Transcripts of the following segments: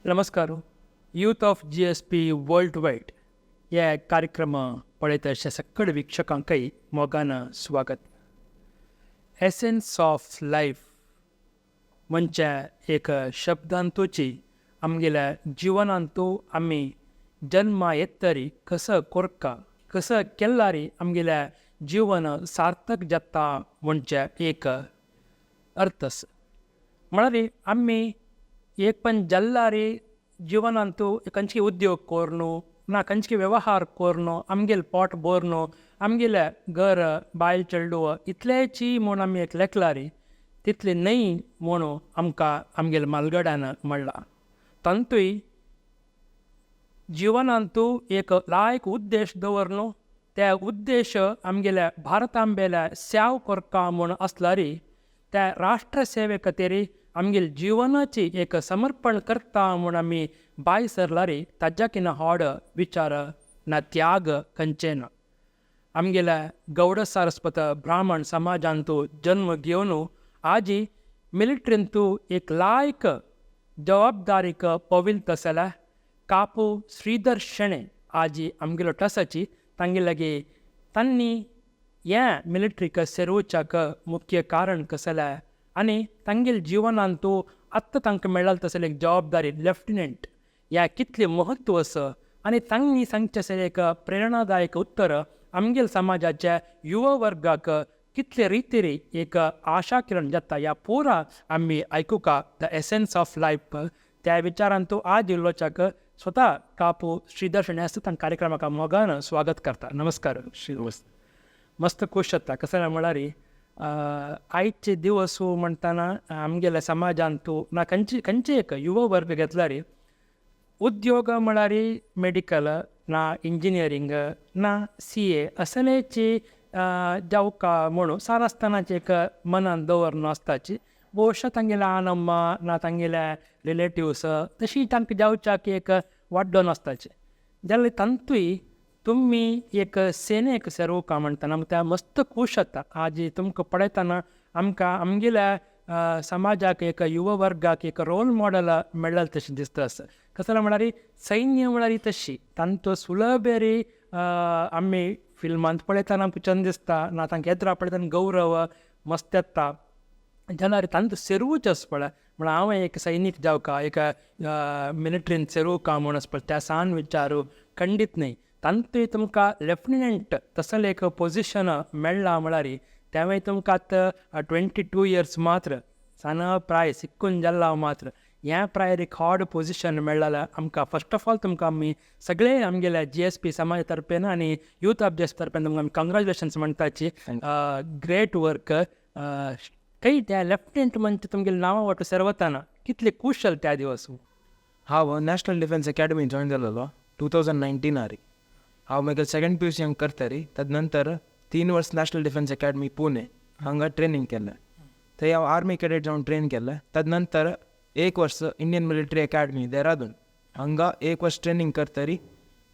नमस्कार. Youth of GSP world wide हे कार्यक्रम पळयत अशा सगळे वीक्षकांकय मोगान स्वागत. एसेन्स ऑफ लायफ म्हणजे एक शब्दांतूची आमगेल्या जिवनांतू आमी जन्मा येतरी कसं कोरका, कसं केल्लारी आमगेल्या जीवन सार्थक जाता म्हणजे एक अर्थ आसा. म्हळ्यार आमी एक पण जल्लारी जिवनांतू खंयचे उद्योग कोरनू ना खंयचे व्यवहार कोरनू आमगेले पोट भरनू आमगेले घर बायल चेडूं इतलेची म्हूण आमी एक लेखलारी तितले न्हय म्हणून आमकां आमगेले म्हालगड्यान म्हणलां. तांतूय जिवनांतू एक लायक उद्देश दवरनू त्या उद्देश आमगेल्या भारतांबेल्या स्याव कोरका म्हूण आसलारी त्या राष्ट्र सेवे खातीर आमगेले जिवनाची एक समर्पण करता म्हूण आमी भायर सरलारी ताज्या किना होड विचार ना त्याग खंयचे ना. आमगेल्या गौड सारस्वत ब्राह्मण समाजांतू जन्म घेवन आजी मिलिट्रींतू एक लायक जबाबदारीक पविल तसल्या कापू श्रीधर शेणे आजी आमगेलो टसाची तांगे लागीं तांणी हे मिलिट्रीक सेरोवच्याक मुख्य कारण कसलें आनी तांगेले जिवनांतू आत्तां तांकां मेळ्ळा तसली एक जबाबदारी लेफ्टिनंट ह्या कितलें म्हत्व आसा आनी तांणी सांगचें अशें एक प्रेरणादायक उत्तर आमगेले समाजाच्या युवा वर्गाक कितले रितीरी एक आशा किरण जाता ह्या पुरा आमी आयकुका. The essence of life त्या विचारान तूं आज इल्लोच्याक स्वता कापू श्रीधर शेणै आसा तांकां कार्यक्रमाक मोगान स्वागत करता. नमस्कार श्री. मस्त खूश जाता कसं म्हळ्यार आयचे दिवस म्हणटाना आमगेल्या समाजांतू ना खंयचे खंयचे एक युवा वर्ग घेतल्यार उद्योग म्हळ्यार मेडिकल ना इंजिनियरींग ना सीए असलेची जावका म्हणून सान आसतनाचे एक मनान दवरन आसताची. भोवशा तांगेल्या आनम्मा ना तांगेल्या रिलेटिव्स तशी तांकां जावच्याक एक वाड्डोन आसताचे. जाल्यार तांतूय तुमी एक सेनेक सेरोवका म्हणटना त्या मस्त खूश जाता. आजी तुमकां पळयतना आमकां आमगेल्या समाजाक एक युवा वर्गाक एक रोल मॉडल मेळ्ळें तशें दिसता आसा. कसलें म्हळ्यार सैन्य म्हळ्यार तशी तांचो सुलभेरी आमी फिल्मांत पळयतना आमकां चंद दिसता ना तांकां येद्रा पळयतना गौरव मस्त येता. जाल्यार तांचो सेर्वूच आसा पळय म्हळ्यार हांव एक सैनीक जावका एक मिलिट्रीन सेरोवका म्हूण आसा पळय त्या सान विचारू खंडीत न्हय. तांतूय तुमकां लेफ्टिनंट तसलें एक पोजिशन मेळ्ळां म्हळ्यार तेंवूय तुमकां आतां 22 इयर्स मात्र सान प्राय सिक्कून जाल्ला मात्र ह्या प्रायर एक हार्ड पोजिशन मेळ्ळां आमकां. फर्स्ट ऑफ ऑल तुमकां आमी सगळे आमगेल्या जीएसपी समाजा तर्फेन आनी यूथ ऑफ जीएसपी तर्फेन तुमकां आमी कंग्रेच्युलेशन्स म्हणटाची. Great work. खंय त्या लेफ्टिनंट म्हणजे तुमगेलें नांवा वाटो सर्वताना कितले खूश जाले त्या दिवस? हांव नॅशनल डिफेन्स अकॅडमी जॉयन जालेलो 2019. हांव मागीर सेकंड पीयूसी हांगा करतारी. तद नंतर 3 वर्स नॅशनल डिफेन्स अकॅडमी पुणे हांगा ट्रेनींग केलें. थंय हांव आर्मी कॅडेट जावन ट्रेन केलें. तद नंतर एक वर्स इंडियन मिलिटरी अकॅडमी देहरादून हांगा एक वर्स ट्रेनींग करतरी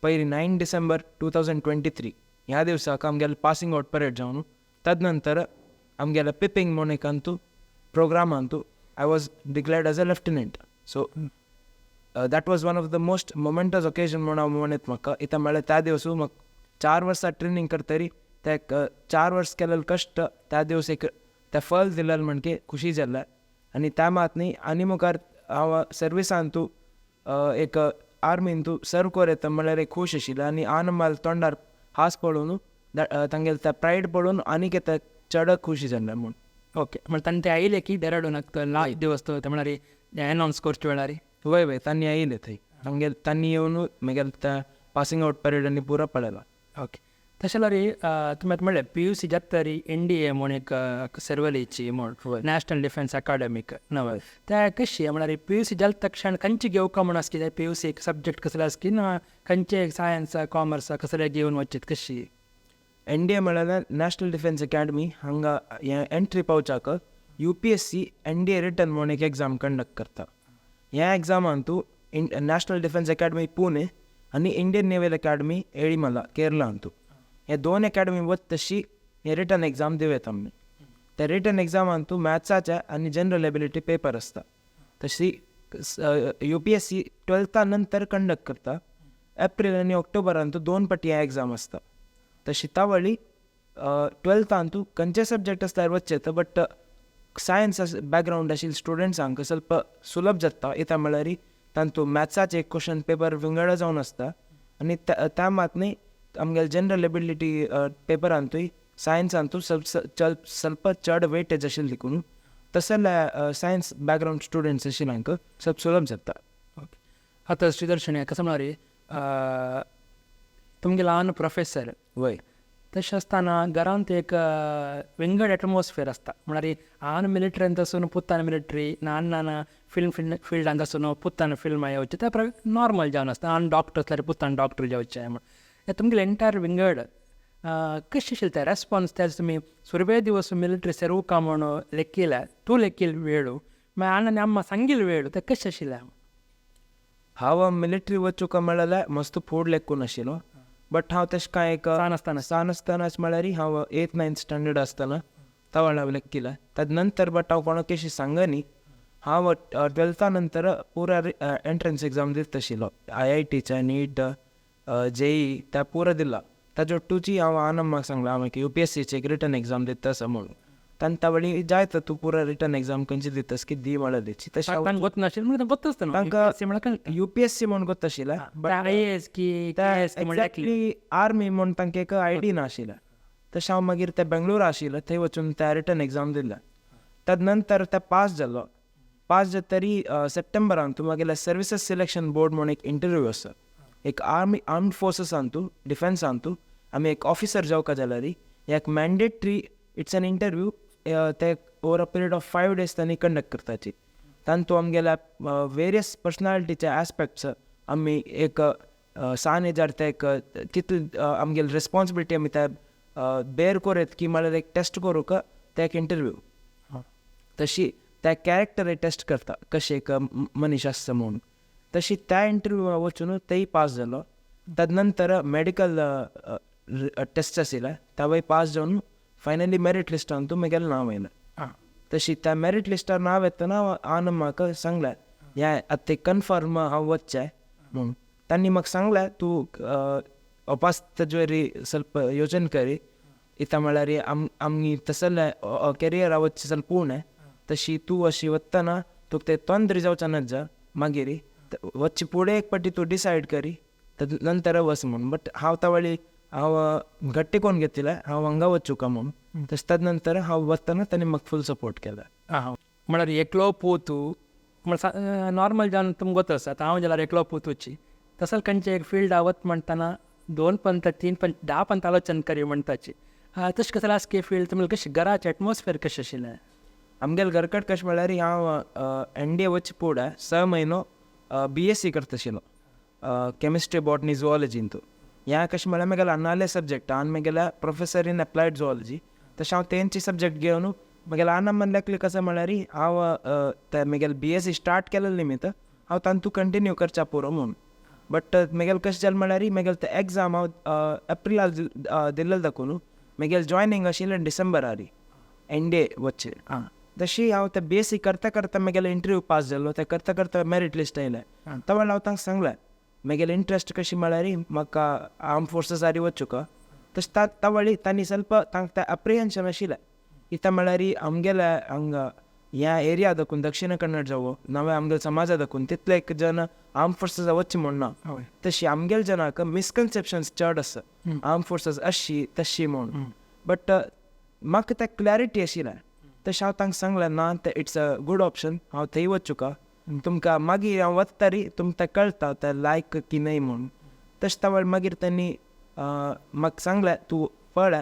पयली 9 डिसेंबर 2023 ह्या दिवसाक आमगेलें पासिंग आवट परेड जावन तद नंतर आमगेलें पिपिंग म्हूण एक अंतू प्रोग्राम अंतू I was declared as a lieutenant. So that was one of the most momentous occasion म्हूण हांव म्हणीत म्हाका इतां म्हळ्यार त्या दिवसू म्हाका 4 वर्सां ट्रेनींग करतरी ते 4 वर्स केलेले कश्ट त्या दिवस एक ते फल दिलेलें म्हणके खुशी जाल्लें. आनी त्या मात न्ही आनी मुखार हांव सर्विसान तूं एक आर्मीन तूं सर्व कोर येता म्हळ्यार एक खूश आशिल्लें. आनी आन म्हाल तोंडार हास पळोवन तांगेले ते प्रायड पळोवन आनीक येता चड खुशी जाल्लें म्हूण. ओके, म्हळ्यार तांणी ते आयले की डेराडूनाक लास्ट दिवस तो म्हळ्यार एनावन्स करचे वेळार? वय वय, तांणी आयले थंय तांगेले तांणी येवन मागीर त्या पासिंग आवट परेड आनी पुरो पळयला. ओके, तशें जाल्यार तुमी आतां म्हणलें पीयूसी जाता तरी एनडीए म्हूण एक सर्वलीची म्हूण नॅशनल डिफेन्स अकाडमीक नवे त्या कशी म्हळ्यार पीयूसी जाले तक्षण खंयची घेवका म्हूण आसकी पीयूसी एक सब्जेक्ट कसले आसकी ना खंयचे सायन्स कॉमर्स कसले घेवन वचीत कशी? एनडीए म्हळ्यार नॅशनल डिफेन्स अकॅडमी हांगा हें एंट्री पावच्याक यूपीएससी एनडीए रिटर्न म्हूण एक एग्जाम कंडक्ट करता. ह्या एग्जामान तूं नॅशनल डिफेन्स अकॅडमी पुणे आनी इंडियन नेव्हल अकॅडमी एळिमला केरळांतू तूं हे 2 अकॅडमी वत तशी हे रिटर्न एग्जाम दिवं येता आमी. त्या रिटर्न एग्जामान तूं मॅथ्साचे आनी जनरल एबिलिटी पेपर आसता. तशी यूपीएससी ट्वेल्था नंतर कंडक्ट करता. एप्रील आनी ऑक्टोबरांतू दोन पटी हें एग्जाम आसता. तशी तावळी ट्वेल्थांतू खंयचे सब्जेक्ट आसल्यार वचचे, बट सायन्स बॅकग्रावंड आशिल्ले स्टुडंट्सांक ಸ್ವಲ್ಪ सुलभ जाता. कित्याक म्हळ्यार तांतू मॅथ्साचे एक क्वेश्चन पेपर विंगड जावन आसता आनी त्या मात न्ही आमगेले जनरल एबिलिटी पेपरांतूय सायन्सांतू ಸ್ವಲ್ಪ चड वेटेज आशिल्लें देखून तसले सायन्स बॅकग्रावंड स्टुडंट्स आशिल्ल्यांक ಸ್ವಲ್ಪ सुलभ जाता. ओके, आतां श्रीदर्शन, कसं म्हळ्यार तुमगे ल्हान प्रोफेसर. वय. तशें आसतना घरांत एक विंगड एटमॉस्फियर आसता. म्हळ्यार हान मिलिटरींत आसून पुतान मिलिटरी, ना अण्णान फिल्म फिल्डांत आसून पुतान फिल्मां येवचें, तें नॉर्मल जावन आसता. आनी डॉक्टर आसल्यार पुतान डॉक्टर जावचें म्हण तुमगेलें एंटायर विंगड कशें आशिल्लें तें रेस्पोन्स? तेज तुमी सुरवे दिवस मिलिटरी सेरूका म्हूण लेखिलें, तूं लेखील वेळू, मागीर अण्णा आनी अम्मा सांगील वेळू, तें कशें आशिल्लें? हांव मिलिटरी वचूंक म्हळ्यार मस्त फूड लेखून आशिल्लो, बट हांव तशें कांय एक सान आसतना. सान आसतनाच म्हळ्यार हांव एथ नायन्थ स्टँडर्ड आसतना तवळ हांव लेखिलें. ताजे नंतर बट हांव कोणाक केशी सांगनी. हांव ट्वेल्था नंतर पुरा एंट्रन्स एग्जाम दित आशिल्लो. आयआयटीचे, नीट, जेई त्या पुरा दिला. ताजे ओट्टूची हांव आनम्माक सांगलां, हांव एक यूपीएससीचे एक रिटन एग्जाम दिता आसा म्हणून. तांणी तावळी जायत तूं पुरा रिटन एग्जाम खंयची दितस की दी म्हळ्याची. तशें तांकां गोत नाशिल्लें म्हणल्यार गोत आसता न्हू. तांकां UPSC म्हळ्यार कळटा. यूपीएससी म्हूण गोत आशिल्लें. बट आयएएस की केएस की म्हणल्यार एक्झॅक्टली आर्मी म्हूण तांकां एक आयडी नाशिल्लें. तशें हांव मागीर ते बेंगलोर आशिल्लें, थंय वचून त्या रिटन एग्जाम दिलें. तद नंतर ते पास जालो. पास जातरी सप्टेंबरान तूं मागीर सर्विसीस सिलेक्शन बोर्ड म्हूण एक इंटरव्यू आसा. एक आर्मी आर्म्ड फोर्सीसान तूं डिफेन्सान तूं आमी एक ऑफिसर जावका जाल्यार एक मॅन्डेटरी, it's an interview. ते over a period of 5 days तांणी कंडक्ट करताची. तांतू आमगेल्या वेरियस पर्सनालिटीचे आस्पेक्ट्स आमी एक सान एजार ते एक कितले आमगेले रिस्पॉन्सिबिलिटी आमी ते बेर कोरेत की म्हळ्यार एक टेस्ट करूंक ते एक इंटरव्यू. तशी त्या कॅरेक्टर टेस्ट करता, कशें एक मनीस आसता म्हणून. तशी त्या इंटरव्यू वचून तेय पास जालो. तद नंतर मेडिकल टेस्ट आशिल्लें, तावय पास जावन फायनली मेरीट लिस्टान तूं म्हगेलें नांव येयलें. तशी त्या मेरीट लिस्टार नांव येतना हांवें म्हाका सांगलें, हें आतां तें कन्फर्म हांव वचचें म्हणून. तांणी म्हाका सांगलें, तूं अपास तेजेर ಸ್ವಲ್ಪ ಯೋಚನೆ करी, इता म्हळ्यार आमी तसले कॅरियरा वचचें ಸ್ವಲ್ಪ उणें. तशी तूं अशी वतना तुका ते तोंद्र जावचें नात जा, मागीर वच्चे फुडें एक पाटी तूं डिसायड करी, तद नंतर वच म्हूण. बट हांव तावळी हांव घट्टी कोन्न घेतिल्लें, हांव हांगा वचूका म्हूण. तशें तद नंतर हांव वतना तांणी म्हाका फूल सपोर्ट केला. आं, म्हळ्यार एकलो पूत म्हळ्यार नॉर्मल जावन तुमकां गोत आसा. आतां हांव जाल्यार एकलो पुतूची तसो खंयचे एक फिल्ड वत म्हणटना दोन पंत, तीन पंत, 10 पंत आलोचन करी म्हणटाची. तशें कसलें आसा की फिल्ड तुमगेलें कशें घराचें एटमॉस्फियर कशें आशिल्लें? आमगेले घरकट कशें म्हळ्यार हांव एनडीए वचचे फुडें 6 म्हयनो बीएससी करता आशिल्लो, केमिस्ट्री, बॉटनी, झुऑलॉजींतू. ह्या कशें म्हळ्यार म्हगेले अण्णाले सब्जेक्ट आनी म्हगेल्या प्रोफेसर इन एप्लायड झुऑलॉजी. तशें हांव तेंचे सब्जेक्ट घेवन म्हगेल्या अण्णा म्हणलें कसं म्हळ्यार हांव ते म्हगेले बीएससी स्टार्ट केलें निमित्त हांव तांतू कंटिन्यू करच्या पुरो म्हूण. बट म्हगेलें कशें जालें म्हळ्यार म्हगेलें ते एग्जाम हांव एप्रिलाक दिल्लें दाखोवन म्हगेलें जॉयनींग आशिल्लें डिसेंबरारी एनडीए वचचें. तशी हांव ते बीएससी करता करता म्हगेलें इंटरव्यू पास जालो, ते करता करता मेरीट लिस्ट येयलें. तवळ हांव तांकां सांगलें म्हगेलें इंट्रस्ट कशी म्हळ्यार म्हाका आर्म फोर्सीसारी वचूंक. तशें तावळी तांणी ಸ್ವಲ್ಪ तांकां तें अप्रिहेन्शन आशिल्लें. कित्याक म्हळ्यार आमगेले हांगा ह्या एरिया दाखून, दक्षिण कन्नड जावं नव्या आमगेले समाजा दाखून तितले एक जन आर्म फोर्सीसा वचचे म्हूण ना. तशी आमगेले जनाक मिसकन्सेप्शन्स चड आसा, आर्म फोर्सीस अशी तशी म्हूण. बट म्हाका ते क्लॅरिटी आशिल्लें. तशें हांव तांकां सांगलें, ना, तें it's a good option, हांव थंय वचूका, तुमकां मागीर हांव वता तुमकां कळटा तें लायक की न्हय म्हूण. तशें तवळ मागीर तांणी म्हाका सांगलें, तूं पळय,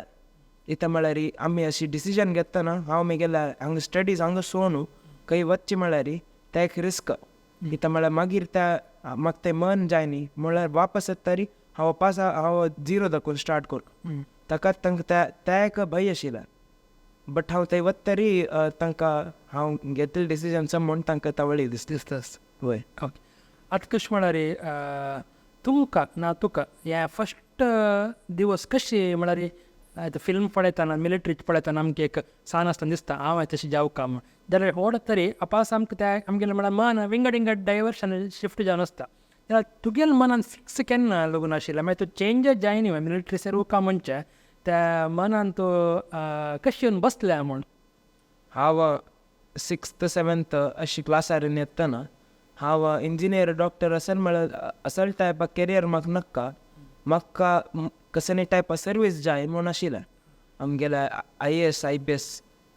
इतां म्हळ्यार आमी अशी डिसिजन घेतना हांव म्हगेल्या हांगा स्टडीज हांगा सोडून खंय वचचें म्हळ्यार तें एक रिस्क. कित्याक म्हळ्यार मागीर त्या म्हाका तें मन जाय न्ही, म्हळ्यार वापस येता तरी हांव पास हांव झिरो दाखोवन स्टार्ट करूं. ताका तांकां तें एक भंय आशिल्लें. बट हांव थंय वता तरी तांकां हांव घेतलें डिसिजन म्हूण तांकां तावळी दिसता. दिसता. वय. ओके, आतां कशें म्हळ्यार तुमकां ना तुका हें फस्ट दिवस कशें म्हळ्यार आतां फिल्म पळयतना, मिलिटरी पळयतना आमकां एक सान आसतना दिसता हांव तशें जावका म्हूण, जाल्यार होड तरी अपास आमकां त्या आमगेलें म्हळ्यार मन विंगड विंगड डायवर्शन शिफ्ट जावन आसता. जाल्यार तुगेलें मनान फिक्स केन्ना लगून आशिल्लें, मागीर तूं चेंजच जायनी मिलिटरी सेरुका म्हणचें त्या मनान तूं कशें येवन बसलें म्हूण? हांव सिक्स्थ सेवन्थ अशी क्लासार येतना हांव इंजिनियर डॉक्टर असल म्हळ्यार असल टायप कॅरियर म्हाका नाका, म्हाका कसली टायप सर्वीस जाय म्हूण आशिल्लें. आमगेले IAS IPS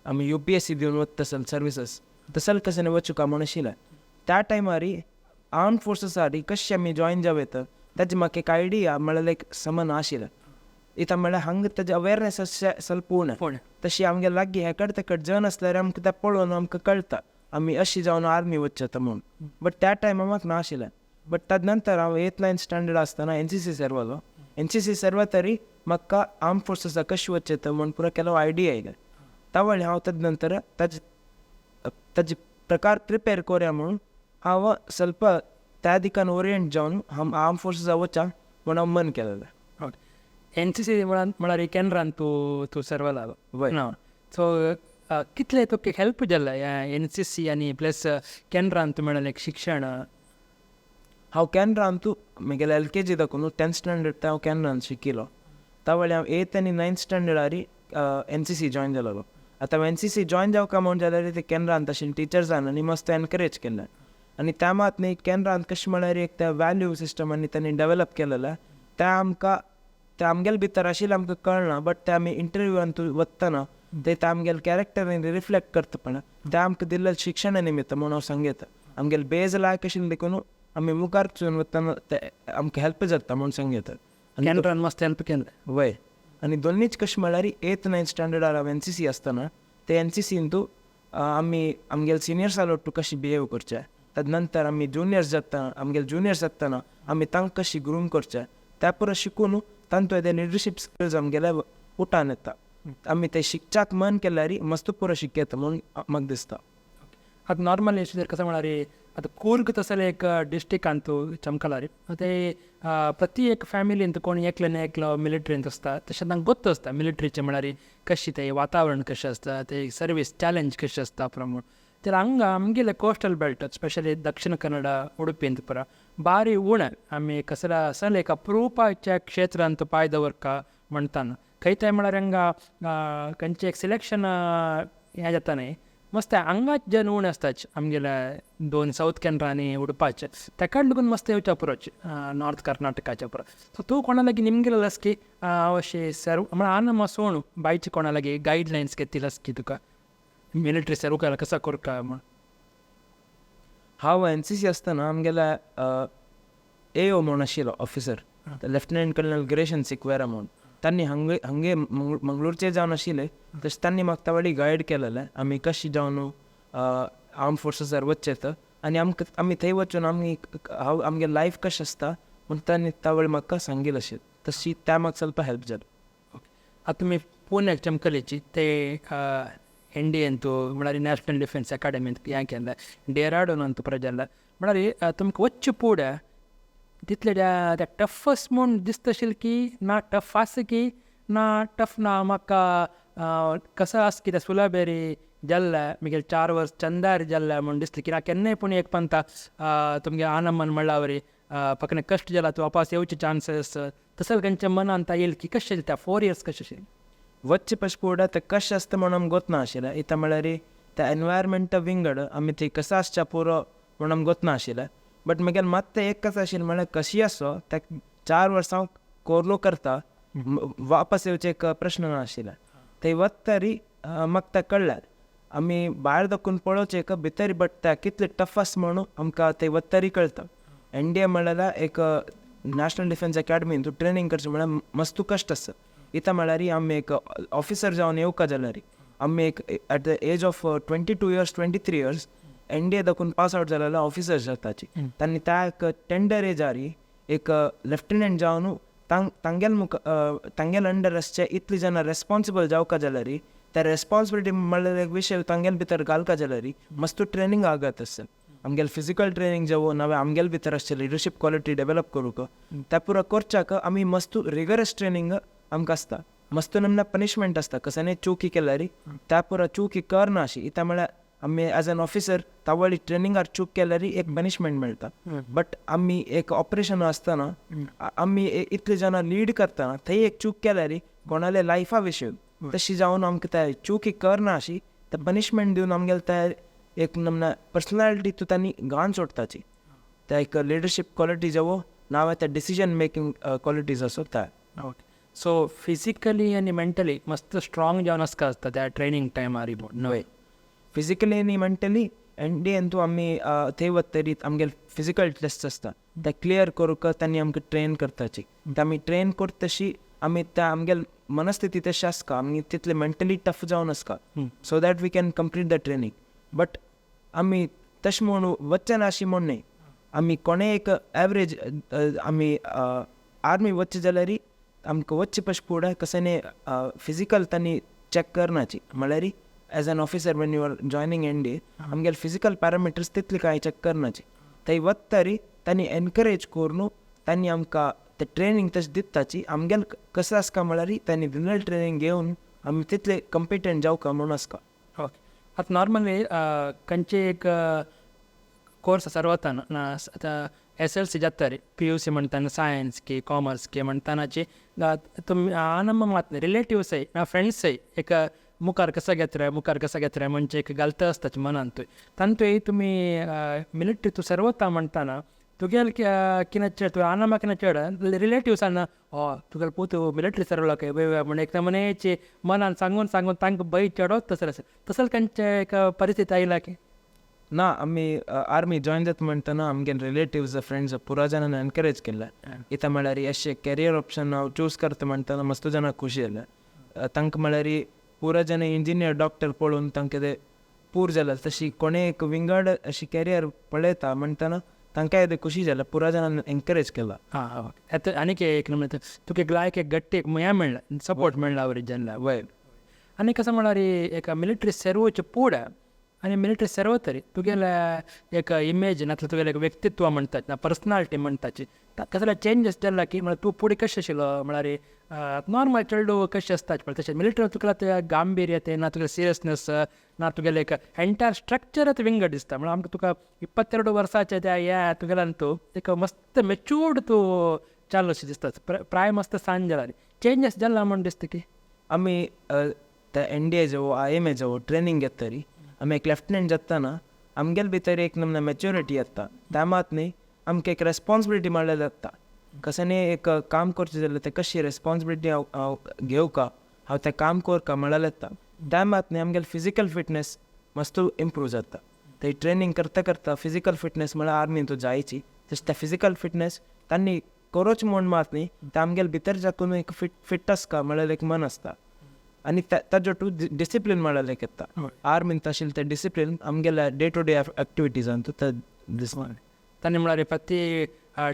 आमी UPSC दिवन वता तसल सर्विसीस तसल कसने वचूका म्हूण आशिल्लें. त्या टायमार आर्म फोर्सीसारी कशें आमी जॉयन जावं येता ताजी म्हाका एक आयडिया म्हळ्यार एक समन आशिल्लें. इतां म्हळ्यार हांगा ताजें अवेरनेस अशें स्वल्प उणें, तशी आमगे लागीं हेकड तेकड जन आसल्यार आमकां तें पळोवन आमकां कळटा आमी अशी जावन आर्मी वचता म्हूण, बट त्या टायमार म्हाका नाशिल्लें. बट ताजे नंतर हांव 8th 9th standard आसतना NCC सर्वलो, NCC सर्व तरी म्हाका आर्म फोर्सीसा कशें वचता म्हूण पुरो केलो आयडिया आयले. तावळी हांव ताजे नंतर ताजे प्रकार प्रिपेर कोरया म्हणून हांव स्वल्प त्या दिकान ओरियंट जावन हांव आर्म फोर्सीसा वचा म्हूण हांव मन केलेलें. ओके, NCC म्हळ्यार केंद्रान तूं तूं सर्वला वय. ना, सो कितलें तुका हेल्प जालें NCC आनी प्लस केंद्रान तूं मेळ्ळें शिक्षण? हांव केंद्रान तूं म्हगेलें LKG दाखोवन 10th standard हांव केंद्रान शिकिलो. तावळी हांव 8th आनी 9th स्टँडर्डार NCC join जालोलो. आतां NCC join जावका म्हूण जाल्यार ते केंद्रान तशें टिचर्सान आनी मस्त एनकरेज केल्लें. आनी त्या मात न्ही केंद्रान कशें म्हळ्यार एक त्या वॅल्यू सिस्टम आनी तांणी डेवलप केलेलें तें आमकां ते आमगेले भितर आशिल्लें आमकां कळना, बट ते आमी इंटरव्यूआन तूं वतना ते आमगेले कॅरेक्टरान रिफ्लेक्ट करता पळय ते आमकां दिल्लें शिक्षणा निमित्त म्हूण हांव सांगता. आमगेले बेज लायक आशिल्लें देखून आमी मुखार चून वतना ते आमकां हेल्प जाता म्हूण सांगता. केंद्रान मस्त हेल्प केलें. वय, आनी दोनीच कशें म्हळ्यार 8th 9th स्टँडर्डार हांव NCC आसतना ते NCCन तूं आमी आमगेले सिनियर्सा लोटू कशें बिहेव करचें, ताजे नंतर आमी जुनियर्स जाता आमगेले जुनियर्स जातना आमी तांकां कशी ग्रूम करचें त्या पुरो शिकून तांतू ते लिडरशीप स्किल्स आमगेले उठान येता. आमी ते शिकच्याक मन केल्यार मस्त पुरो शिकयता म्हूण म्हाका दिसता. आतां नॉर्मली अशें कसं म्हळ्यार आतां कूर्ग तसले एक डिस्ट्रिक्टान तूं चमकला रे, ते प्रति एक फॅमिलीन कोण एकलो ना एकलो मिलिटरींत आसता, तशें तांकां गोत्त आसता मिलिटरीचें म्हळ्यार कशी तें वातावरण कशें आसता, ते सर्वीस चॅलेंज कशें आसता प्रमाण. तर हांगा आमगेले कोस्टल बेल्ट स्पेशली दक्षिण कन्नडा उडुपींत पुरा बारी उणें आमी कसल्या असल एक अप्रुपाच्या क्षेत्रांत पांय दवरका म्हणटाना खंय थंय म्हळ्यार हांगा खंयचें एक सिलेक्शन हें जाता न्ही मस्त हांगाच जन उणें आसताच आमगेले दोन सावथ केनरा आनी उडपाचे तेका लागून मस्त येवचे अप्रोच नॉर्थ कर्नाटकाचे अप्रोच. सो तूं कोणा लागीं निमगेलो लसकी हांव अशें सर्व म्हळ्यार आना मातसो बायचे कोणा लागीं गायडलायन्स घेतली लसकी तुका मिलिटरी सर्व कसा करका म्हूण? हांव NCC आसतना आमगेले AO म्हूण आशिल्लो officer lieutenant colonel Gracian Sequeira म्हूण, तांणी हांगे हांगे मंगळूरचे जावन आशिल्ले तशें तांणी म्हाका तावळी गायड केलेलें आमी कशी जावन आर्म फोर्सीसार वचचें आनी आमकां आमी थंय वचून आमी हांव आमगे लायफ कशें आसता म्हूण तांणी तावळी म्हाका सांगिल्लें अशें, तशी त्या म्हाका स्वल्प हेल्प जालें. आतां तुमी पुण्याक चमकलेची ते NDA तूं म्हळ्यार नॅशनल डिफेन्स अकाडमींत हें केलें डेराडून तूं जालें म्हळ्यार तुमकां वच्चें पुडें तितले त्या टफस्ट म्हूण दिसता आशिल्लें की ना टफ आसा की ना टफ ना म्हाका कसो आसा कितें सुलाबेरी जाल्लें मागीर 4 वर्स चंदार जाल्लें म्हूण दिसलें की ना केन्नाय पूण एक पंता तुमगे आनमन म्हणल्या वरी पकने कश्ट जाला तूं वापस येवचे चान्सीस तसो खंयच्या मनान येयल की कशें त्या 4 इयर्स कशें आशिल्लें? वच्चे पश पुडा ते कशें आसता म्हूण आमकां गोत नाशिल्लें. इतां म्हळ्यार त्या एनवायरमेंट विंगड आमी थंय कसो आसच्या पुरो म्हूण आमकां गोत नाशिल्लें. बट मागीर मात तें एक कसं आशिल्लें म्हळ्यार कशी आसो त्या 4 वर्सां हांव कोर्लो करता वापस येवचें एक प्रश्न नाशिल्लें. थंय वतरी म्हाका तें कळ्ळें आमी भायर दाखोवन पळोवचें एक भितर बट त्या कितलें टफ आसा म्हणून आमकां थंय वतरी कळटा. NDA म्हळ्यार एक नॅशनल डिफेन्स अकॅडमीन तूं ट्रेनींग करचें म्हळ्यार मस्त कश्ट आसा. इतां म्हळ्यार आमी एक ऑफिसर जावन येवका जाल्यार आमी एक at the age of 22 years 23 years NDA दाखोवन पास आवट जालेले ऑफिसर्स जाताची. तांणी त्या एक टेंडर एजार एक लेफ्टनंट जावन तांगेल मुख तांगेल अंडर आसचे इतली जाणां रेस्पॉन्सिबल जावका जाल्यार त्या रेस्पॉन्सिबिलिटी म्हणल्यार एक विशय तांगेल भितर घालका जाल्यार मस्त ट्रेनींग आगत आसता. आमगेले फिजिकल ट्रेनींग जावं नावे आमगेले भितर आसचे लिडरशीप क्वॉलिटी डेवलप करूंक त्या पुरो करच्याक आमी मस्त रिगरस ट्रेनींग आमकां आसता. मस्त नमना पनिशमेंट आसता कसाने चुकी केल्यारी त्या पुरा चुकी करना अशी. इता म्हळ्यार आमी एज एन ऑफिसर तावळी ट्रेनिंगार चूक केल्यारी एक पनिशमेंट मेळटा, बट आमी एक ऑपरेशन आसतना आमी इतले जाणां लीड करतना थंय एक चूक केल्यारी कोणाले लायफा विशय तशी जावन आमकां त्या चुकी करना अशी ते पनिशमेंट दिवन आमगेले त्या एक नमना पर्सनॅलिटी तूं तांणी घाण सोडताची. त्या एक लिडरशीप क्वॉलिटी जावो नाव त्या डिसिजन मेकिंग क्वॉलिटीज आसो त्या. ओके, सो फिजिकली आनी मेंटली मस्त स्ट्रॉंग जावन आसका आसता त्या ट्रेनिंग टायमार न्हय? फिजिकली आनी मेंटली एन तूं आमी थंय वतरी आमगेले फिजिकल टेस्ट आसता ते क्लियर करूंक तांणी आमकां ट्रेन करताची. ते आमी ट्रेन करता तशी आमी त्या आमगेले मनस्थिती तशी आसता, आमी तितले मेंटली टफ जावन आसता so that we can complete the training. But आमी तशें म्हूण वचचे ना अशी म्हूण न्हय, आमी कोणें एक एवरेज आमी आर्मी वचचे जाल्यार आमकां वचचे पश फुडें कशें फिजिकल तांणी चॅक करनाची. म्हळ्यार as an officer when you are joining N D A आमगेले फिजिकल पॅरामिटर्स तितले कांय चॅक करनाची. थंय वतरी तांणी एनकरेज करून तांणी आमकां ते ट्रेनींग तशें दिताची. आमगेले कसो आसता म्हळ्यार तांणी दिल्लें ट्रेनींग घेवन आमी तितले कम्पिटंट जावका म्हणून आसता. ओके, आतां नॉर्मली खंयचे एक कोर्स आसा वतना ना आतां एस एल सी जाता रे, पी यू सी म्हणटाना सायन्स की कॉमर्स की म्हणटानाची तुमी आनम मात रिलेटिव्सय ना फ्रेंड्सय एक मुखार कसो घेत रे, मुखार कसो घेत रे म्हणजे एक घालता आसता मनांतूय. तांतूय तुमी मिलिटरी तूं सर्वता म्हणटाना तुगेले कितें तुवें आनमा कितें चेड रिलेटिव्सान हो तुगेलो पूत मिलिटरी सर्वलो काय म्हण एक नमुनेची मनान सांगून सांगून तांकां भंय चेडोत तसो आसा, तसो खंयचे एक परिस्थिती आयला की ना? आमी आर्मी जॉयन जाता म्हणटना आमगे रिलेटिव्स फ्रेंड्स पुरा जाणांनी एनकरेज केल्लें. इतां म्हळ्यार अशें कॅरियर ऑप्शन हांव चूज करता म्हणटना मस्त जाणां खुशी जालें. तांकां म्हळ्यार पुरा जाणां इंजिनियर डॉक्टर पळोवन तांकां ते पूर जालें, तशी कोणें एक विंगड अशी कॅरियर पळयता म्हणटना तांकांय ते खुशी जालें, पुरा जाणांनी एनकरेज केला. हां, आतां आनीक एक नमुने तुका एक लायक एक गट्टी एक हें मेळ्ळें, सपोर्ट मेळ्ळा ओरिजिनला. वय. आनी कसो म्हळ्यार एक मिलिटरी सर्वचे पूड आनी मिलिटरी सर्वतरी तुगेले एक इमेज नातल्यार तुगेलें एक व्यक्तित्व म्हणटात ना पर्सनालिटी म्हणटाची कसले चेंजीस जाला की? म्हळ्यार तूं फुडें कशें आशिल्लो, म्हळ्यार नॉर्मल चेडूं कशें आसता पळय तशें मिलिटरी तुका तें गांभीर्य तें ना, तुगेलें सिरियसनेस ना, तुगेलें एक एंटायर स्ट्रक्चरच विंगड दिसता. म्हळ्यार आमकां तुका 22 वर्साचें त्या हें तुगेल्यान तूं एक मस्त मेच्युर्ड तूं चालू अशें दिसता, प्राय मस्त सांज जाला, चेंजीस जाला म्हूण दिसता की. आमी ते एन डी ए जावं I M A जावं ट्रेनींग घेतरी आमी एक लेफ्टनंट जाताना आमगेले भितर एक नमूने मॅच्युरिटी येता. त्या मात न्ही आमकां एक रेस्पॉन्सिबिलिटी म्हणल्यार जाता. कशें एक काम करचें जाल्यार तें कशी रेस्पॉन्सिबिलिटी हांव हांव घेवका, हांव तें काम करका म्हळ्यार येता. त्या मात न्ही आमगेले फिजिकल फिटनेस मस्त इम्प्रूव जाता. थंय ट्रेनींग करता करता फिजिकल फिटनेस म्हळ्यार आर्मीन तूं जायची तशें त्या फिजिकल फिटनेस तांणी करोच म्हूण मात न्ही ते आमगेले भितर जातून एक फिट फिट आसता म्हळ्यार एक मन आसता आनी ताजो टू डिसिप्लीन म्हळ्यार एक येता. आर्मीन आशिल्लें तें डिसिप्लीन आमगेल्या डे टू डे एक्टिविटीजान तें दिसता. तांणी म्हळ्यार प्रति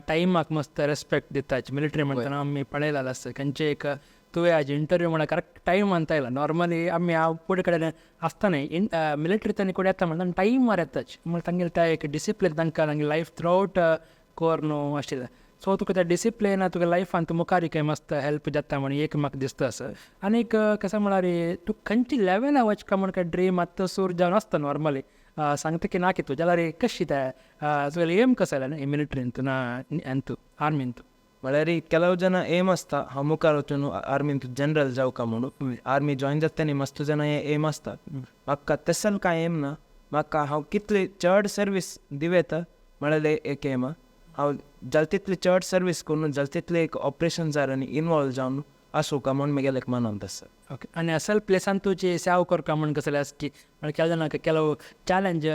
टायमाक मस्त रेस्पेक्ट दिताच मिलिटरी म्हणटना. आमी पळयलेलें आसता खंयचे एक तुवें आज इंटरव्यू म्हणल्यार करेक्ट टायम म्हणता येयला. नॉर्मली आमी हांव फुडें कडेन आसतना इन मिलिटरी तांणी कडेन येता म्हणटा टायमार येताच, म्हळ्यार तांगेलें तें एक डिसिप्लीन तांकां तांगे लायफ थ्रू आवट कोरून आशिल्लें. सो तुका त्या डिसिप्लीन तुका लायफान तूं मुखार काय मस्त हेल्प जाता म्हण एक म्हाका दिसता आसा. आनीक कशें म्हळ्यार तूं खंयची लेवला वचका म्हण काय ड्रीम आतां सूर जावन आसता नॉर्मली सांगता की ना की तूं जाल्यार कशी तें तुगेलें एम कसो आयलें मिलिटरीन तूं ना हेंतू आर्मीन तूं? म्हळ्यार ಕೆಲವು ಜನ ಏಮ್ आसता हांव मुखार वचून आर्मीन जनरल जावका म्हणून. आर्मी जॉयन जाता तेन्ना मस्त जाणां एम आसता. म्हाका तसल कांय एम ना. म्हाका हांव कितली चड सर्वीस दिवं येता म्हळ्यार एक एम. हांव जाता तितली चड सर्वीस करून जाता तितले एक ऑपरेशन्सार आनी इनवॉल्व जावन आसूं म्हूण म्हगेलें एक मनांत आसा. ओके, आनी असल प्लेसान तुजी सेवा करका म्हण कसलें आसा की? म्हळ्यार केन्ना जाणां ಕೆಲವು ಚಾಲೆಂज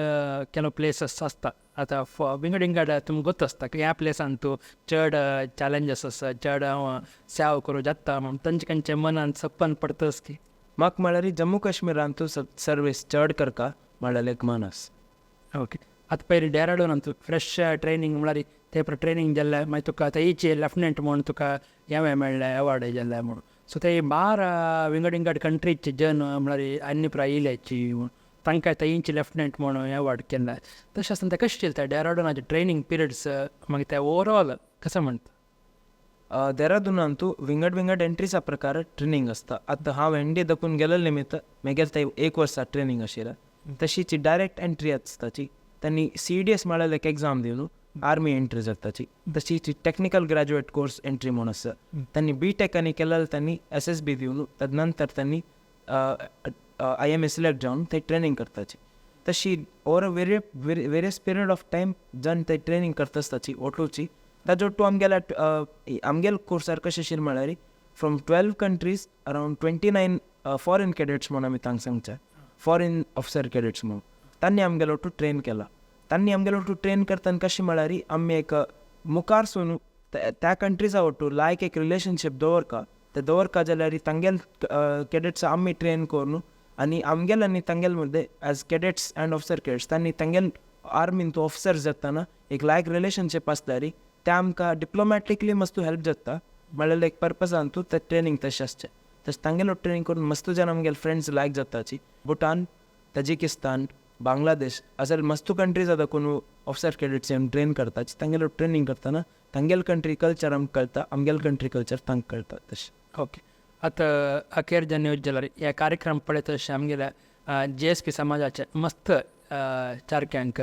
ಕೆಲವು प्लेसस आसता आतां विंगड विंगड तुमकां गोत्त आसता की ह्या प्लेसान तूं चड चॅलेंजीस आसा, चड हांव सेवा करूं जाता म्हण तांचे खंयचे मनान सपन पडतस की? म्हाका म्हळ्यार जम्मू काश्मीरान तूं सर्वीस चड करका म्हळ्यार एक मन आसा. ओके, आतां पयलीं डेहराडून तूं फ्रेश ट्रेनींग म्हळ्यार ते ट्रेनींग जाल्लें, मागीर तुका थंयची लेफ्टनंट म्हूण तुका हें मेळ्ळें, अवॉर्ड जाल्लें म्हूण. सो ते बार विंगड विंगड कंट्रीचे जन म्हळ्यार आनी पुराय येयल्याची म्हूण तांकां थंयची लेफ्टनंट म्हूण अवॉर्ड केल्लें. तशें आसतना तें कशें चलता डेहराडूनाचे ट्रेनींग पिरियड्स, मागीर ते ओवरऑल कशें म्हणटा? देहरादूनांतू विंगड विंगड एंट्रीचा प्रकार ट्रेनिंग आसता. आतां हांव एन डी ए दाखून गेलेले निमित्त मेगेल ते एक वर्सा ट्रेनिंग आशिल्लें. तशीच डायरेक्ट एंट्री आसताची, तांणी सी डी एस म्हळ्यार एक एग्जाम दिवन आर्मी एंट्री जाताची. तशीच टॅक्निकल ग्रॅज्युएट कोर्स एंट्री म्हूण आसा, तांणी बी टेक आनी केलेले तांणी एस एस बी दिवन तद नंतर तांणी I M A select जावन ते ट्रेनिंग करताची. तशी over a very various period of time जन ते ट्रेनिंग करता आसताची ओटोची. ताजो टू आमगेल्या आमगेल कोर्सार कशें आशिल्लें म्हळ्यार from 12 countries around 29 foreign cadets म्हूण आमी तांकां सांगचें, फॉरेन ऑफिसर कॅडेट्स म्हणून तांणी आमगेलो टू ट्रेन केला. तांणी आमगेलो टू ट्रेन करतना कशें म्हळ्यार आमी एक मुखार सून त्या कंट्रीजा वटू लायक एक रिलेशनशीप दवरका. ते दवरका जाल्यार तांगेल कॅडेट्स आमी ट्रेन करून आनी आमगेल आनी तांगेल मदें as cadets and officer cadets तांणी तांगेल आर्मीन तूं ऑफिसर जाताना एक लायक रिलेशनशीप आसल्यार ते आमकां डिप्लोमॅटिकली मस्तू हेल्प जाता म्हळ्यार एक पर्पसान तूं ते ट्रेनिंग तशें आसचें. तशें तांगेलो ट्रेनिंग करून मस्त जाण आमगेले फ्रेंड्स लायक जाताची. भुटान, तजिकिस्तान, बांगलादेश अशे मस्तू कंट्रीज आतां कोण ऑफिसर कॅडेट्स येवन ट्रेन करताची. तांगेलो ट्रेनिंग करतना तांगेल कंट्री कल्चर आमकां कळटा, आमगेल कंट्री कल्चर तांकां कळटा तशें. ओके, आतां अखेर जेन्ना न्यूज जाल्यार हे कार्यक्रम पळयत अशें आमगेल्या जी एस पी समाजाचे मस्त चारक्यांक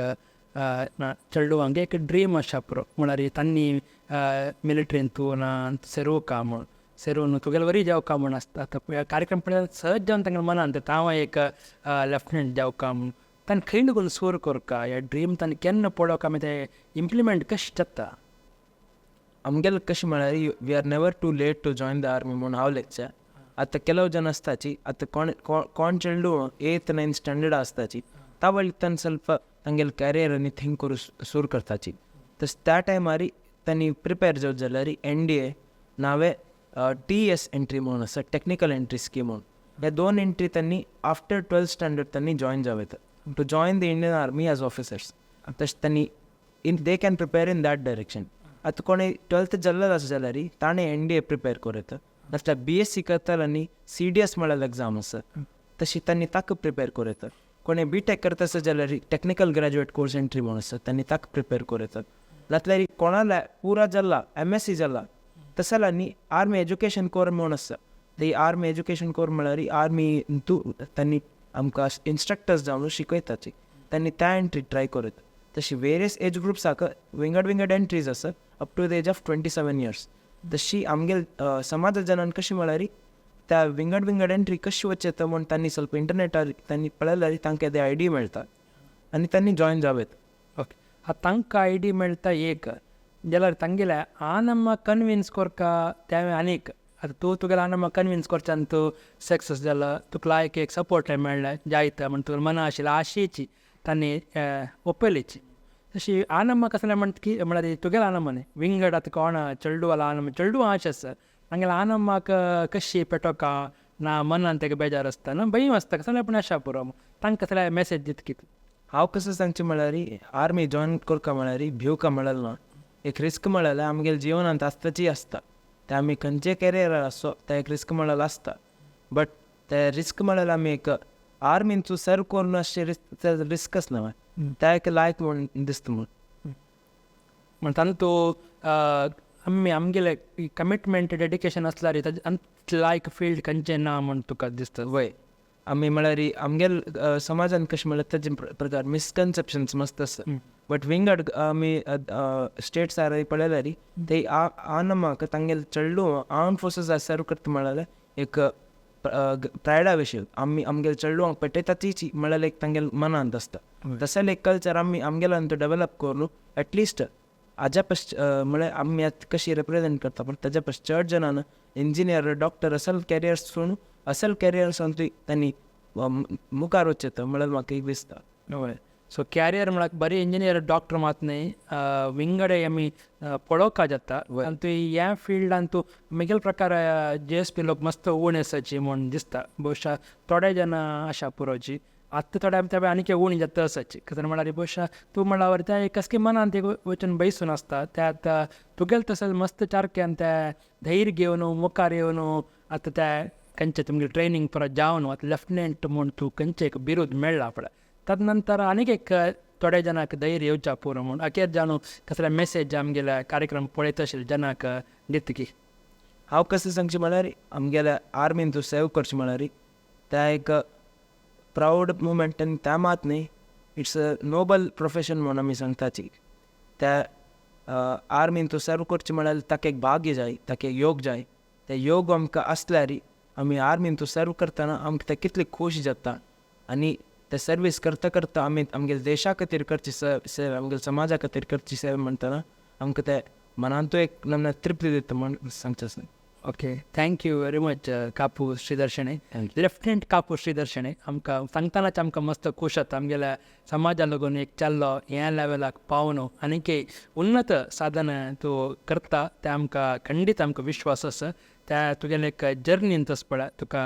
चेडवांक एक ड्रीम आसा पुरो, म्हळ्यार तांणी मिलिटरीन तूं ना सेरोवका म्हूण, सेरोवन तुगेले वरी जावका म्हूण आसता. आतां कार्यक्रम पळयल्यार सहज जावन तांकां मनान हांव एक लेफ्टनंट जावका म्हूण, तांणी खंय लागून सूर करका हे ड्रीम, तांणी केन्ना पळोवका मागीर ते इम्प्लिमेंट कशें जाता? आमगेले कशें म्हळ्यार we are never too late to join the army म्हूण हांव लेखचें. आतां ಕೆಲವು ಜನ आसताची, आतां कोण कोण चेडूं एथ नायन्थ स्टँडर्ड आसताची तावळ तान ಸ್ವಲ್ಪ तांगेले कॅरियर आनी थिंक करूं सुरू करताची. तशें त्या टायमार तांणी प्रिपेर जावं जाल्यार एन डी ए नावे टी एस एंट्री म्हणून आसा, टॅक्निकल एंट्री स्कीम म्हणून, ह्या दोन एंट्री त्यांनी आफ्टर ट्वेल्थ स्टँडर्ड त्यांनी जॉईन जावं येता to join the Indian Army as officers. तशें त्यांनी in they can prepare in that direction. आतां कोणें ट्वेल्थ जाल्लो आसा जाल्यार ताणें एन डी ए प्रिपेर करूं येता, नासल्यार बी एस सी करताले आनी सी डी एस म्हळ्यार एग्जाम आसा, तशी तांणी ताका प्रिपेर करूं येता. कोणें बी टेक करता आसा जाल्यार टॅक्निकल ग्रॅज्युएट कोर्स एंट्री म्हणून आसा, तांणी ताका प्रिपेर करूं येता. नासल्यार कोणाला पुरा जाला एम एस सी जाला तशें जाल्यार न्ही आर्मी एज्युकेशन कोर म्हणून आसा. ती आर्मी एज्युकेशन कोर म्हळ्यार आर्मी तूं तांणी आमकां इन्स्ट्रक्टर्स जावन शिकयताची, तांणी त्या एंट्री ट्राय करूं येता. तशी वेरियस एज ग्रुप्साक विंगड विंगड एंट्रीज आसा up to the age of 27 years. तशी आमगेल समाजा जनान कशी म्हळ्यार त्या विंगड विंगड एंट्री कशी वचता म्हूण तांणी ಸ್ವಲ್ಪ इंटरनेटार तांणी पळयल्यार तांकां ते आयडिया मेळटा आनी तांणी जॉयन जावं येता. ओके, आतां तांकां आयडिया मेळटा एक जाल्यार तांगेले आनम्मा कन्विन्स करका तें आनीक. आतां तूं तुगेले आनम्मा कन्विन्स करच्यान तूं सक्सेस जाला, तुका लायक एक सपोर्ट मेळ्ळें जायत म्हण तुका मना आशिल्लें आशेची तांणी ओपयलीची. तशी आनम्मा कसलें म्हणटा की म्हळ्यार तुगेले आनम्मा न्ही विंगड आतां कोण चेडवाला आनम्मा चेडवां आशें आसा तांगेले आनम्माक कशी पेटोवका ना मनान तेका बेजार आसता ना भंय आसता कसलें पूण आशा पुरो तांकां कसले मॅसेज दिता कितें? हांव कसं सांगचें म्हळ्यार आर्मी जॉयन करका म्हळ्यार भिवका म्हळ्यार ना, एक रिस्क म्हळ्यार आमगेले जिवनांत आसताची आसता. ते आमी खंयचे कॅरियरार आसो ते एक रिस्क म्हळ्यार आसता, बट ते रिस्क म्हळ्यार आमी एक आर्मीन तूं सर्व करून अशें रिस्क रिस्क आसना त्या एक लायक म्हूण दिसता म्हूण. म्हण तांतू तूं आमी आमगेले कमिटमेंट डेडिकेशन आसल्यार ताजे लायक फिल्ड खंयचें ना म्हूण तुका दिसता? वय, आमी म्हळ्यार आमगेल समाजान कशें म्हळ्यार ताजे प्रकार मिसकन्सेप्शन्स मस्त आसा, बट विंगड आमी स्टेट्सार पळयल्यार ते आनमाक तांगेले चेडूं आर्म फोर्सीस सर्व करता म्हळ्यार एक प्रायडा विशय. आमी आमगेले चेडवांक पेटयता म्हळ्यार एक तांगेले मनांत आसता. तशें एक कल्चर आमी आमगेल्यान तो डेवलप करून एटलिस्ट हाज्या पस म्हळ्यार आमी आतां कशी रिप्रेजेंट करता पण ताज्या पस चड जाणान इंजिनियर डॉक्टर असल कॅरियर्स सोडून असल कॅरियर्सान तांणी मुखार वचचें म्हळ्यार म्हाका एक दिसता. हय, सो कॅरियर म्हळ्यार बरी इंजिनियर डॉक्टर मात न्ही, विंगड आमी पळोवपाक जाता आनी तूं ह्या फिल्डान तूं म्हगेले प्रकार जी एस पी लोक मस्त उण आसाची म्हूण दिसता. बहुशा थोडे जाणां आशा पुरोची आतां थोडे आमी आनीक उणी जाता आसाची कित्याक म्हळ्यार बहुशा तूं म्हळ्यार त्या कसके मनान ते वचून बैसून आसता त्या आतां तुगेले तसो मस्त चारक्यान त्या धैर्य घेवन मुखार येवन आतां त्या खंयचे तुमगेले ट्रेनींग परत जावन आतां लेफ्टनंट म्हूण तूं खंयचे एक बिरूद मेळ्ळा पळय, तद नंतर आनीक एक थोड्या जाणांक धैर्य येवच्या पुरो म्हूण अखेर जाणू कसले मेसेज आमगेल्या कार्यक्रम पळयत आशिल्ले जनाक दितकी. हांव कशें सांगचें म्हळ्यार आमगेल्या आर्मीन तूं सेव करचें म्हळ्यार त्या एक प्रावड मुमेंट आनी त्या मात न्ही, it's a Nobel profession म्हूण आमी सांगताची. त्या आर्मीन तूं सर्व करचें म्हळ्यार ताका एक भाग्य जाय, ताका एक योग जाय. ते योग आमकां आसल्यार आमी आर्मीन तूं सर्व करतना आमकां ते कितली खोशी जाता आनी ते सर्वीस करता करता आमी आमगेल्या देशा खातीर करची सेवा, आमगेल्या समाजा खातीर करची सेवा म्हणटना आमकां ते मनांतू एक नमना तृप्ती दिता म्हण सांगचें आसा. Okay, thank you very much Kapu Shridhar Shenoi, lieutenant Kapu Shridhar Shenoi. आमकां सांगतनाच आमकां मस्त खूश जाता आमगेल्या समाजा लागून एक चल्लो ह्या लेवलाक पावून आनीक उन्नत साधन तूं करता तें आमकां खंडीत आमकां विश्वास आसा. त्या तुगेले एक जर्नीन तस पळय तुका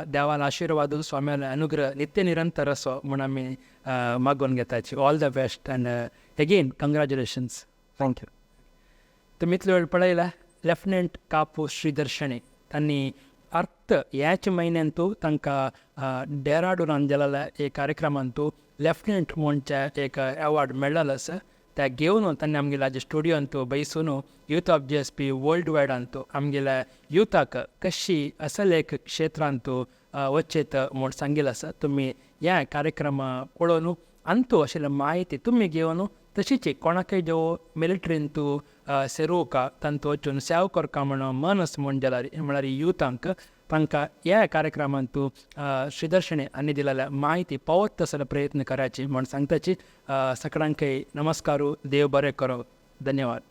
देवान आशिर्वाद, स्वाम्याले अनुग्रह नित्य निरंतर असो म्हूण आमी मागून घेताची. All the best and again congratulations. Thank you. तुमी इतलो वेळ पळयला लेफ्टनंट कापू श्रीधर शणै तांणी अर्थ ह्याच म्हयन्यांतू तांकां डेराडूनान जालेल्या एक कार्यक्रमांतू लेफ्टनंट म्हणचे एक अवॉर्ड मेळ्ळेलो आसा. त्या घेवन तांणी आमगेल्या आज स्टुडियोंतू बैसून youth of GSP world वायडांतू आमगेल्या युथाक कशी असल एक क्षेत्रांतू वचेत म्हूण सांगिल्लें आसा. तुमी ह्या कार्यक्रमा पळोवन अंतू आशिल्ली म्हायती तुमी घेवन तशीच कोणाकय जो मिलिटरींतू सेरोवका तांतू वचून सेव करका म्हण मनस म्हण जाल्यार म्हळ्यार युथांक तांकां ह्या कार्यक्रमांतू श्रीधर शणै हांणी दिलेल्या म्हायती पावत तसो प्रयत्न करायची म्हण सांगताची. सगळ्यांकय नमस्कारू, देव बरें करो, धन्यवाद.